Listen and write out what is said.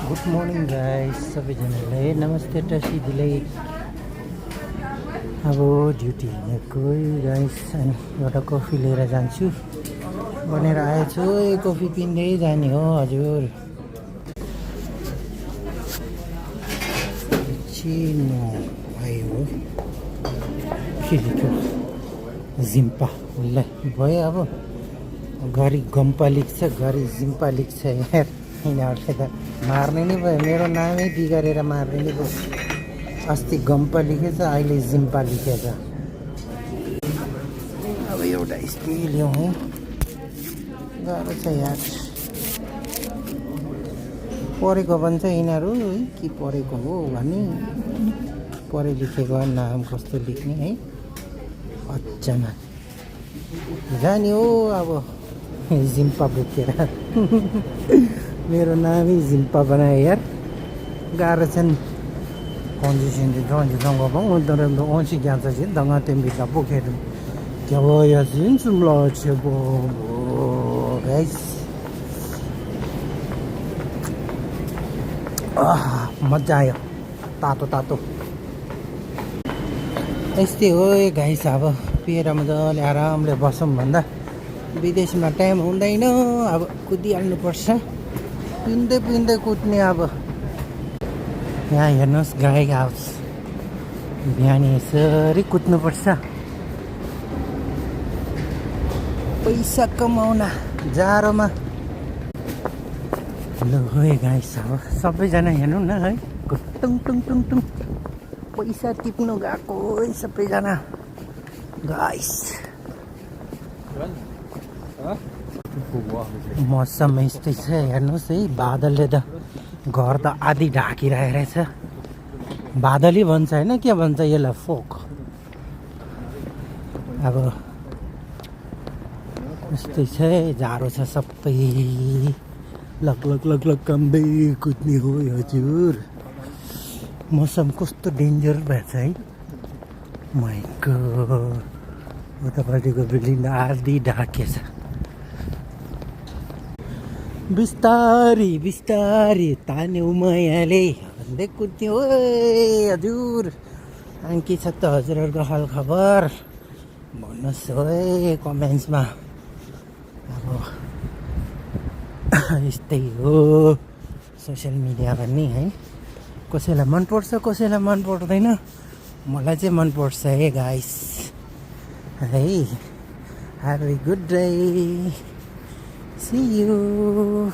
Good morning guys सबैजनालाई नमस्ते टसीदिलाई अब ड्युटी हिँडेको गाइस अनि एउटा कफी लिएर जान्छु भनेर आएछु कफी पिन्दै जाने हो हजुर चिनो आयो के लेख्यो जिम्पा ल भयो अब घरि गम्पा लेख्छ घरि जिम्पा लेख्छ यार यिनीहरूले त मार्ने नै भयो मेरो नामै बिगारेर मार्ने नै भयो अस्ति गम्पा लेखेछ अहिले जिम्पा लेखेछ अब एउटा स्टे ल्याउँ गाह्रो छ यार पढेको भन्छ यिनीहरू है के पढेको हो भने पढे लेखेको नाम कस्तो लेख्ने है अचानक जाने हो अब जिम्पा बोकेर मेरो नामै जिम्पा बनायो यार गाह्रो छ नि condition di dawn di dawn bang under the on si gyan sa sin danga tembi da boket kya bo ya sin sum la che bo guys मजा आयो तातो तातो यस्तै हो गाइस अब पिएर मजाले आरामले बसौँ भन्दा विदेशमा टाइम हुँदैन अब कुदिहाल्नुपर्छ पिन्दै पिन्दै कुद्ने अब यहाँ हेर्नुहोस् गाई हाउस बिहान यसरी कुद्नुपर्छ पैसा कमाउन जाडोमा ल है गाइस अब सबैजना हेर्नु न है टुङ टुङ टुङ टुङ पैसा टिप्नु गएको है सबैजना गाइस मौसम यस्तै छ हेर्नुहोस् है बादलले त घर त आधी ढाकिरहेको रहेछ बादलै भन्छ होइन के भन्छ यसलाई फोक अब यस्तै छ जाडो छ सबै लग लग लग लग कामदै कुद्ने हो हजुर मौसम कस्तो डेन्जर भएछ है माइको उतापट्टिको बिल्डिङ आधी ढाकेछ बिस्तारी बिस्तारी तान्यौ मायाले भन्दै कुद्ने हो हजुर अनि के छ त हजुरहरूको हाल खबर भन्नुहोस् है कमेन्ट्समा अब यस्तै हो सोसियल मिडिया भन्ने है कसैलाई मनपर्छ कसैलाई मन पर्दैन मलाई चाहिँ मनपर्छ है गाइस है have a good day See you.